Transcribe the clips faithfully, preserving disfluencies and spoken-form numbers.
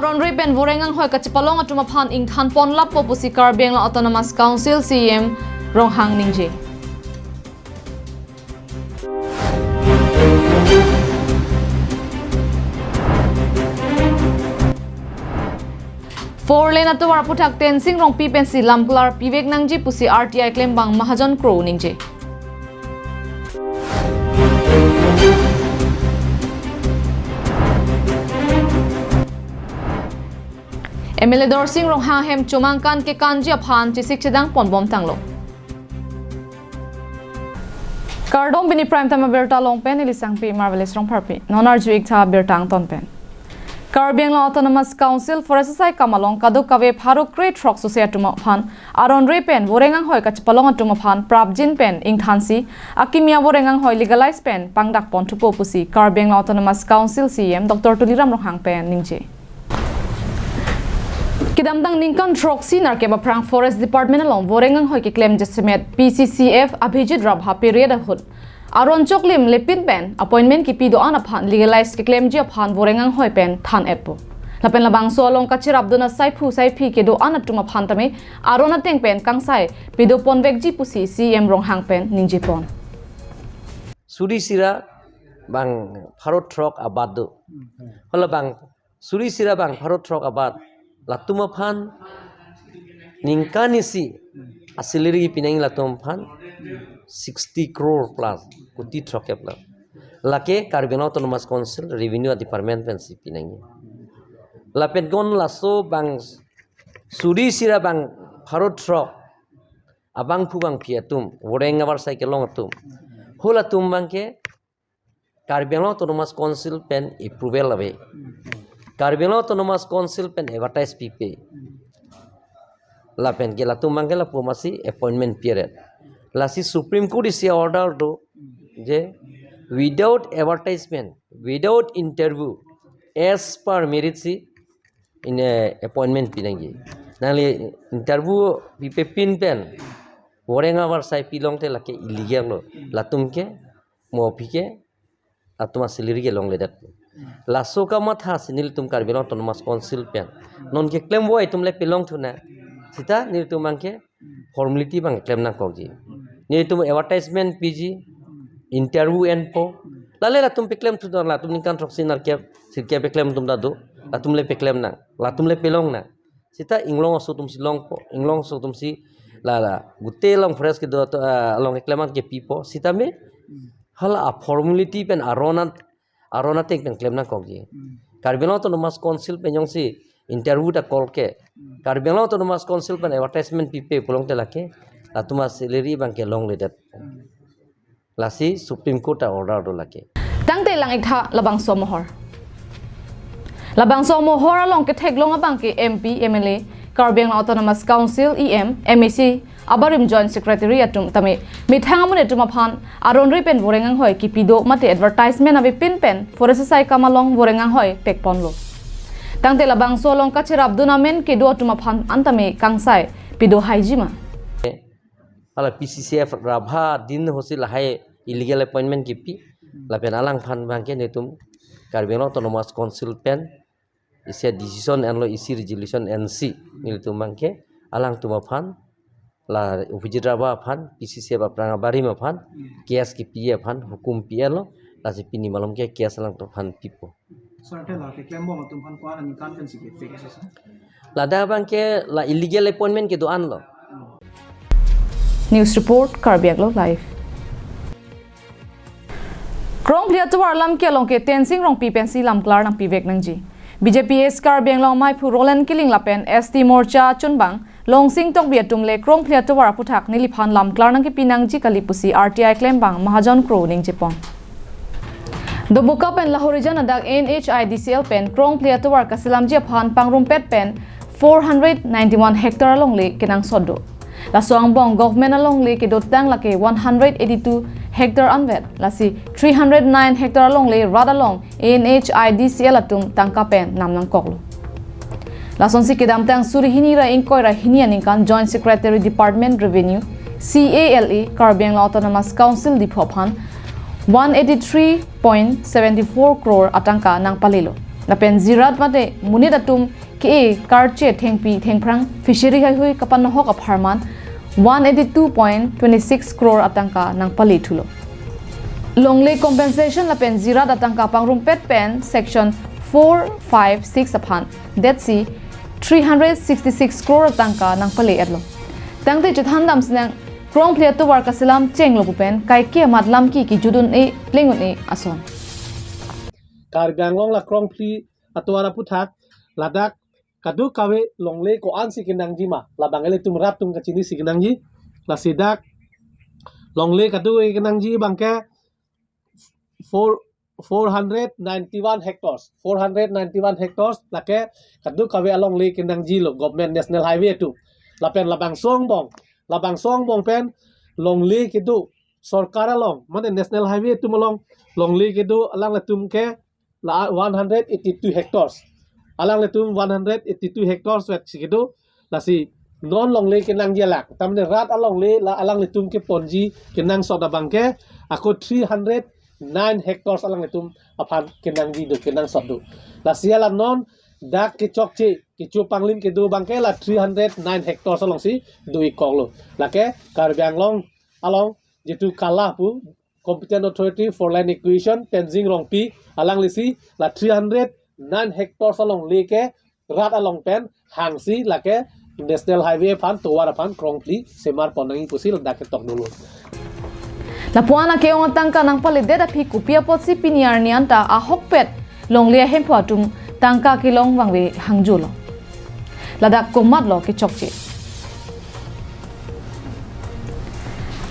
Aron pen voreng anghoi kachepalong atum aphan ingthan pon lappo pusi Karbi Anglong Autonomous Council C E M Ronghang ningje. Four lane atovar aphuthak Tensing Rongpi pensi lamklar pivek nangji pusi R T I klembang Mahajon Kro ningje. M L A Dorsing Ronghang hem chomang kan kekanji aphan chesik chedang ponbom tanglo. Kardom, pini Prime Time abirta along pen neli Sangpi Marvelous Rongpharpi. Non arju-ik tha birta angton pen. Karbi Anglong Autonomous Council Forest asai kam along kadokave pharo krethrok sose atum aphan aron pen voreng anghoi kachepalong atum aphan prapjin pen ingthansi akimi avoreng anghoi legalize pen pangdak pon thupo pusi Karbi Anglong Autonomous Council C E M Doctor Tuliram Ronghang pen ningje. Kedamtang ningkan throksi nerkep aphrang Forest Department along voreng anghoi keklem jasemet P C C F Abhijit Rabha period ahut aron choklim lepin pen appointment kipi do-an aphan legalize keklemji aphan voreng anghoi pen than-etpo. Lapen labangso along kacherapdun asaiphu saiphi kedo-an atum aphan tame aron ateng pen kangsai pado ponvekji pusi C E M Ronghang pen ningje pon. Suri sira bang pharo throk abat do. Hala bang suri sira bang pharo throk abat latum aphan ningkan isi asalary pinangji latum aphan sixty crore plus, koti throkkep la. Lake Karbi Anglong Autonomous Council Revenue Department pensi pinangji. Lapen kon laso bang suri sira bang pharo throk abangphu bangphi atum, voreng avarsai kelong atum, halatum abangke Karbi Anglong Autonomous Council pen approval ave. Karbi Anglong Autonomous Council pen advertise pipe. Lapen ke latum abangke lapu masi appointment period. Lasi Supreme Court isi order do je without advertisement, without interview, as per merit si in a appointment pinangji. Nangli interview pipe pin pen voreng avarsai pilongte lake illegal lo. Latum ke mo aphi ke atum asalary ke longledet. Laso kamatha si nelitum Karbi Anglong Autonomous Council pen non keklemvoi atum le pilong thu nang. Sita nelitum abangke formality abang klem nangkokji. Nelitum advertisement piji, interview enpo. Lale latum peklem thu nang, latum ningkan throksi nerkep sirkep peklem atum ta do. Latum le peklem nang, latum le pilong nang. Sita inglong aso atum si longpo, inglong aso atum si la la gute along forest kedo ato, ah, along keklem an kepipo. Sitame hala aformality pen aron at-, aron ateng pen klem nangkokji. Karbi Anglong Autonomous Council pen jongsi interview ta call ke, Karbi Anglong Autonomous Council pen advertisement pipe pulongte lake latum asalary abangke longledet. Lasi Supreme Court a order do lake. Tangte lang-ik tha labangso amohor. Labangso amohor along ketheklong abangke M P, M L A, Karbi Anglong Autonomous Council, E M, M A C abarim Joint Secretary atum tame methang amonit atum aphan aron pen voreng anghoi kipi do mate advertisement avepin pen Forest asai kam along voreng anghoi pekponlo. Tangte labangso along kacherapdun amen kedo atum aphan an tame kangsai pado haiji ma? Hala P C C F Rabha din ahut si lahai illegal appointment kipi. Lapen alangphan abangke nelitum Karbi Anglong Autonomous Council pen isi decision enlo, isi resolution ensi nelitum abangke alangtum aphan la Abhijit Rabha aphan P C C F aphrang abarim aphan case kipi aphan hukum pi-etlo. Lasi pini malom ke case alangtum aphan pipo. Sir, te la keklembom atum aphan ko-an aningkan pensi ke fix, sir? Ladak abangke la illegal appointment kedo-an lo. News report, Karbi Anglong Live. Krongphli atovar lam ke along ke Tensing Rongpi pensi lamklar nangpivek nangji. B J P East Karbi Anglong amaiphu Roland Killing lapen S T Morcha chunbang Longsing Tokbi atum le Krongphli atovar aphuthak neliphan lamklar nangkipi nangji kali pusi R T I klembang Mahajon Kro ningje pon. Doboka pen Lahorijan adak N H I D C L pen Krongphli atovar kaselamji aphan pangrumpet pen four hundred ninety-one hectare alongle kenangsot do. Laso angbong government alongle kedotang lake one hundred eighty-two hectare anvet, lasi three hundred nine hectare alongle rat along N H I D C L atum tangka pen nam nangkoklo. Lasonsi kedamtang suri hini ra ingkoi ra hini aningkan Joint Secretary Department Revenue, C A L A, Karbi Anglong Autonomous Council Diphu aphan one eighty-three point seven four crore atangka nangpalelo. Lapen jirat mate monit atum ke-e karche thengpi thengphrang fishery haihui kapanohok apharman one eighty two point twenty six crore atangka nangpale thulo. Longle compensation lapen jirat atangka pangrumpet pen section four five six aphan detsi three hundred sixty six crore atangka nangpale-etlo. Tangte chethan damsinang krongphli atovar kaselam chenglo pu pen kaike amat lamki kejut un-e pleng un-e ason. Karbi Anglong la krongphli atovar aputhak ladak kadokave longle ko-ansi kenangji ma, labang ilitum rat atum kachinisi kenangji. Lasi dak longle kadokave kenangji abangke four, four hundred ninety-one hectares, four hundred ninety-one hectares lake kadokave alongle kenangjilo government national highway atum. Lapen labangso angbong, labangso angbong pen longle kedo sorkar along, mane national highway atum along longle kedo alanglitum ke la one hundred eighty-two hectares. Alanglitum one hundred eighty-two hectares vetsi kedo. Lasi non longle kenangji alak, tamne rat alongle la alanglitum keponji kenangsot abangke ako three hundred nine hectares alanglitum aphan kenangji do, kenangsot do. Lasi la non dak kechokche, kecho panglim kedo abangke la three hundred nine hectares alongsi do-ik koklo. Lake Karbi Anglong along jitu KALA pu, Competent Authority for Land Acquisition, Tenzing Rongpi alanglisi la three hundred nine hectares alongle ke rat along pen hangsi lake national highway aphan, tovar aphan krongphli semar pon nangji pusi ladak ketok dolo. Lapu-an ake-ong atangka nangpaledet aphi kopi apotsi pini arni anta ahokpet longle ahemphu atum tangka kelong vangve hangjolo. Ladak komatlo kechokche.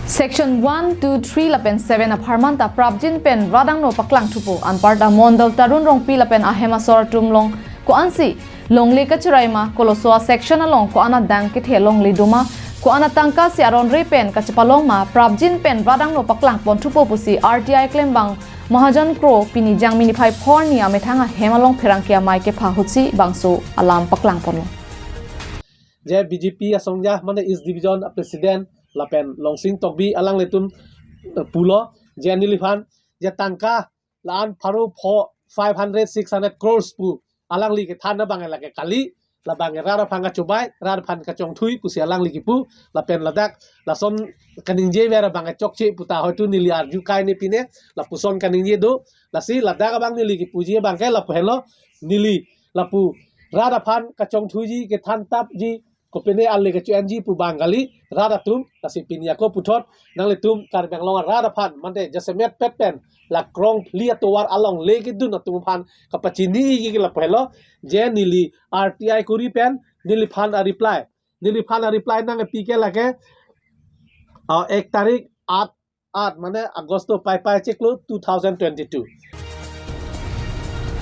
Section one, two, three lapen seven apharman ta prapjin pen rat angno paklang thupo. Anparta Mondol Tarun Rongpi lapen ahem asor atum along ko-ansi longle kacherai ma, koloso a-section along ko-an adang kethe longle doma, ko-an atangkasi aron re pen kachepalong ma, prapjin pen rat angno paklang pon thupo pusi R T I klembang Mahajan Kro pini Jangmi niphai phongo arni amethang ahem along pherangke amei kepha ahutsi bangso alam paklang ponlo. Je B J P asongja mane East Division a-president lapen Longsing Tokbi alanglitum, eh, pulo je neliphan je tangka la-an pharo pho five hundred, six hundred crores pu alangli kethan abang lake kali, labang rat aphan kachobei, rat aphan kachongthui pusi alangli kipu, lapen ladak lason kaningje ver abang chokche puta hoitu neli arju kai ne pine, lapuson kaningje do. Lasi ladak abang neli kipuji abangke lapu helo, neli lapu rat aphan kachongthuiji, kethan tapji, kopine ale kacho-enji pu abang kali rat atum. Lasi pini ako puthot nanglitum Karbi Anglong arat aphan mante jasemet pet pen la krongphli atovar alongle kedun atum aphan kapachini-ikji ke lapu helo, je neli R T I kuri pen neliphan a-reply, neliphan a-reply nangpi ke lake, ah, ek tarik at at mane Agosto paipai chiklo two thousand twenty-two.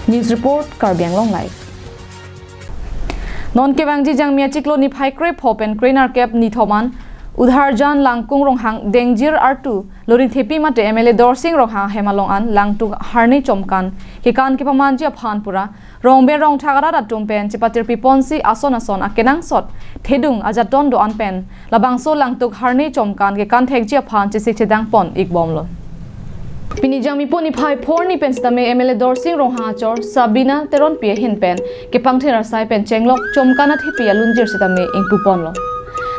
News report, Karbi Anglong Live. Non kevangji Jangmi achiklo niphai krepho pen krenerkep nithom an Udharjan Langkung Ronghang, Dengjir artu Loringthepi mate M L A Dorsing Ronghang ahem along an Langtuk Harne Chomkan kekan kepamanji aphan pura rongber rongthak arat atum pen chepatirpi ponsi ason ason akenangsot thedung ajaton do-an pen labangso Langtuk Harne Chomkan kekan thekji aphan chesik chedang pon-ik bomlo. Pini Jangmipo niphai phongo arni pen sitame M L A Dorsing Ronghang achor Sabina Teronpi ahin pen kepangthin arsai pen chenglok Chomkan athepi alunjir sitame ingpu ponlo.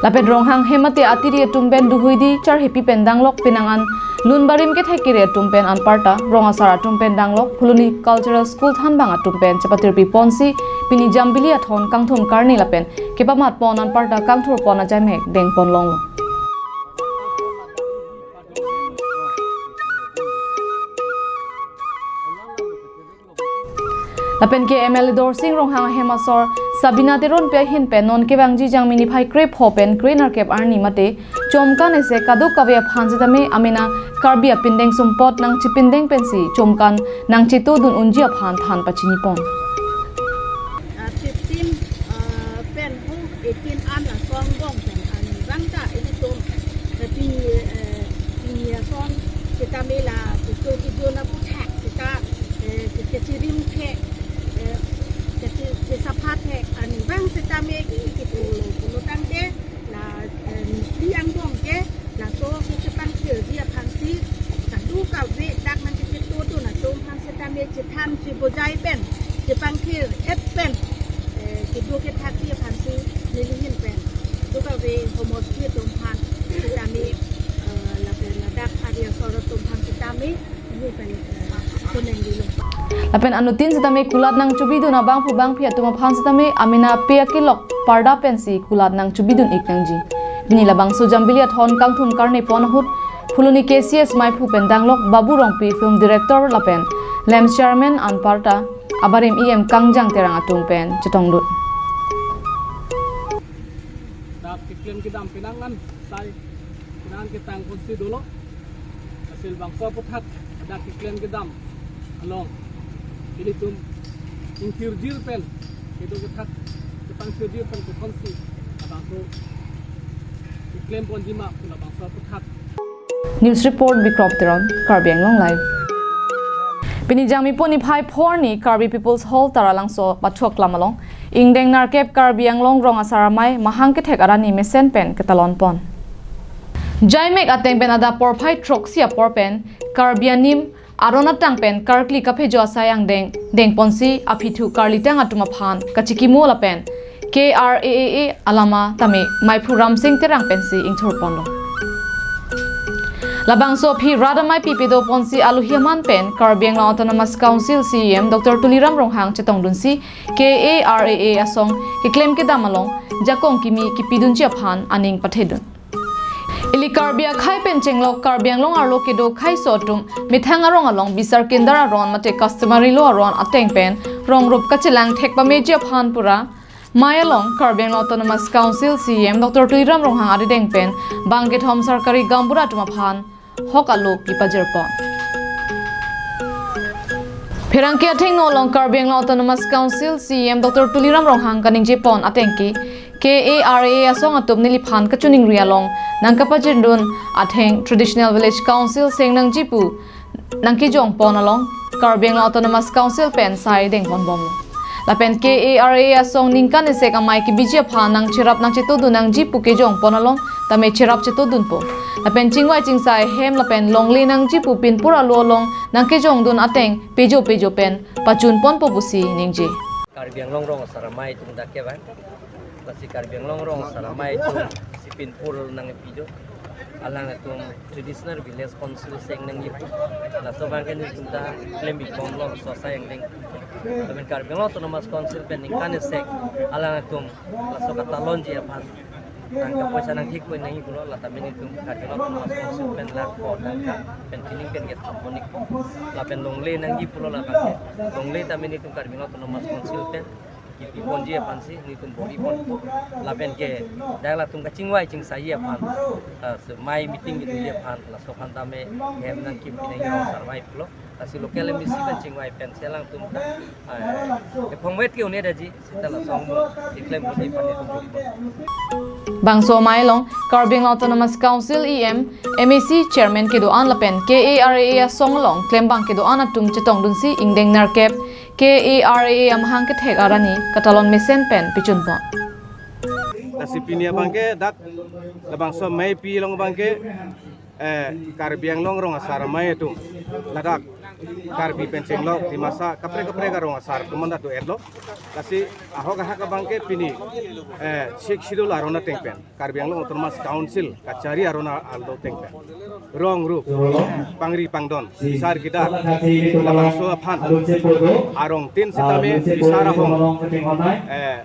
Lapen Ronghang hem mate atiri atum pen duhuidi charhepi pen danglok penang an lun barim kethek kere atum pen anparta rong asar atum pen danglok Phuloni Cultural School thanbang atum pen chepatirpi ponsi pini Jambili athon kangthum karni lapen kepamat pon anparta kangthur pon ajaimek deng pon longlo. Lapen ke M L A Dorsing Ronghang ahem asor Sabina Teronpi ahin pen non kevangji Jangmi niphai krepho pen krenerkep arni mate Chomkan ese kadokave aphan sitame amena Karbi apindeng sumpot nangchipindeng pensi Chomkan nangchetodun unji aphan than pachini pon. Ah, fifteen, ah, pen hu eighteen an asong bong pen arnivang ta ilitum, eh, pini, eh, pini asong sitame la kecho kejun aputhak sita, eh, ke-, kechirim ke, eh, kechi-, kesapha thek arnivang sitame ke kipulo pulo tangte la, eh, neli angbong ke laso kechepangthirji aphansi kadokave dak nangkechetodun atum aphan sitame chethan chebojai pen chepang Homosti atum aphan sitame, eh, lapen ladak area asor atum aphan sitame, ini pen, eh, kuneng dilo. Lapen anuttin sitame kulat nangchobidun abangphu bangphi atum aphan sitame amena pe akilok parda pensi kulat nangchobidun ik nangji. Pini labangso Jambili Athon kangthum karne pon ahut Phuloni K C S maiphu pen danglok Babu Rongpi, film director lapen LAMPS chairman anparta abarim E M Kangjang Terang atum pen chetongdun. Dak keklem kedam penang an sai, penang ketang konsi dolo. Hasil bangso aphuthak dak keklem kedam along ilitum ingthirjir pen, kedo kethak ketang thirjir pen kosonsi labangso keklem ponji ma pu labangso aphuthak. News report, Bikrop Teron, Karbi Anglong Live. Pini Jangmipo niphai phor arni Karbi People's Hall Taralangso Pathuaklam along ingdeng nerkep Karbi Anglong Rong Asar Amei mahang kethek arni mesen pen ketalon pon. Jaimek ateng pen adap porphai throksi apor pen Karbi anim aron atang pen karkli kaphejo asai angdeng dengponsi aphithu karlitang atum aphan kachikimo lapen K R A A A alama tame maiphu Ramsing Terang pensi ingthur ponlo. Labangso aphi rat amei pipedo ponsi alohi aman pen Karbi Anglong Autonomous Council C E M Doctor Tuliram Ronghang chetongdunsi K A R A A asong keklem kedam along jakong kimi kipidunji aphan aning pathedun. Ili Karbi akhei pen chenglok Karbi Anglong arlo kedo kheiso atum methang arong along bisar kindar aron mate customary law aron ateng pen rong rup kachelang thek pameji aphan pura mei along Karbi Anglong Autonomous Council C E M Doctor Tuliram Ronghang arideng pen bang kethom sarkari gaonbura atum aphan hok alo pipajir pon. Pherangke athengno along Karbi Anglong Autonomous Council C E M Doctor Tuliram Ronghang kaningje pon ateng ke K A R A A asong atum neliphan kachiningri along nangkapajirdun atheng Traditional Village Council seng nangji pu nangkejong pon along Karbi Anglong Autonomous Council pen sai deng ponbomlo. Lapen K A R A A asong ningkan esek amei kebiji aphan nangcherap nangchetodun nangji pu kejong pon along tame cherap chetodunpo. Lapen chingvai chingsai hem lapen longle nangji pu pinpur alo along nangkejongdun ateng pejo pejo pen pachun ponpo pusi ningje. Karbi Anglong Rong Asar Amei atum dak ke bang. Lasi Karbi Anglong Rong Asar Amei atum si pinpur nangpido. Alangtum Traditional Village Council seng nangji pu. Laso abangke nelitum ta klem bibomlo, laso asai angdeng. Lapen Karbi Anglong Autonomous Council pen ningkan esek alangtum laso katalonji aphan tangka poisa nangthik pon nangji pulo, la tame nelitum Karbi Anglong Autonomous Council pen lakh ko tangka pen kining pen kethap pon ikpo. Lapen longle nangji pulo, la abangke longle tame nelitum Karbi Anglong Autonomous Council pen kipi ponji aphansi nelitum bor-i pon. Lapen ke dak latum kachingvai chingsai aphan, eh, semai meeting kedoji aphan, laso aphan tame hem nangkimpi nangji Rong Asar Amei pulo. Lasi local M D C pen chingvai pensi alangtum ta, eh, ephongvet ke-un-e daji, seta laso angno keklem ponji aphan nelitum bor-i pon. Bangso amei along Karbi Anglong Autonomous Council E M, M A C chairman kedo-an lapen K A R A A asong along klembang kedo-an atum chetongdunsi ingdeng nerkep K A R A A amahang kethek arni katalon mesen pen pichun pon. Lasi pini abangke dak labangso amei pi along abangke, eh, Karbi Anglong Rong Asar Amei atum ladak Karbi pen chenglok Dimasa kaprek kaprek arong asar atum manda do-etlo. Lasi ahok ahak abangke pini, eh, Sixth Schedule aron ateng pen Karbi Anglong Autonomous Council kachari aron a-, alo ateng pen rong rup pangri pangdon, bisar kedar, labangso aphan arongtin sitame bisar ahong, eh,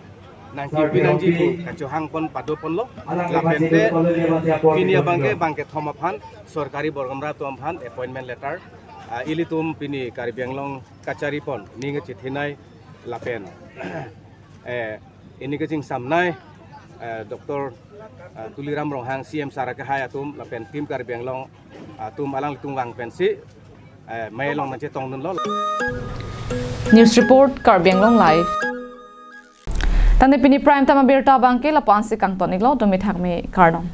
nangkipi nangji pu kachohang pon pado ponlo. Lapen te pini abangke bang kethom aphan sorkari borgamra atum aphan appointment letter, ah, ilitum pini Karbi Anglong kachari pon ning chethinei lapen, eh, ini kachingsamnei, eh, Doctor, eh, Tuliram Ronghang C M sar akehai atum lapen Team Karbi Anglong atum alanglitum vang pensi, eh, mei along nangchetongdunlo. News report, Karbi Anglong Live. Tangte pini prime time abirta abangke lapu-ansi kangton iklo, dumi thakmi kardom.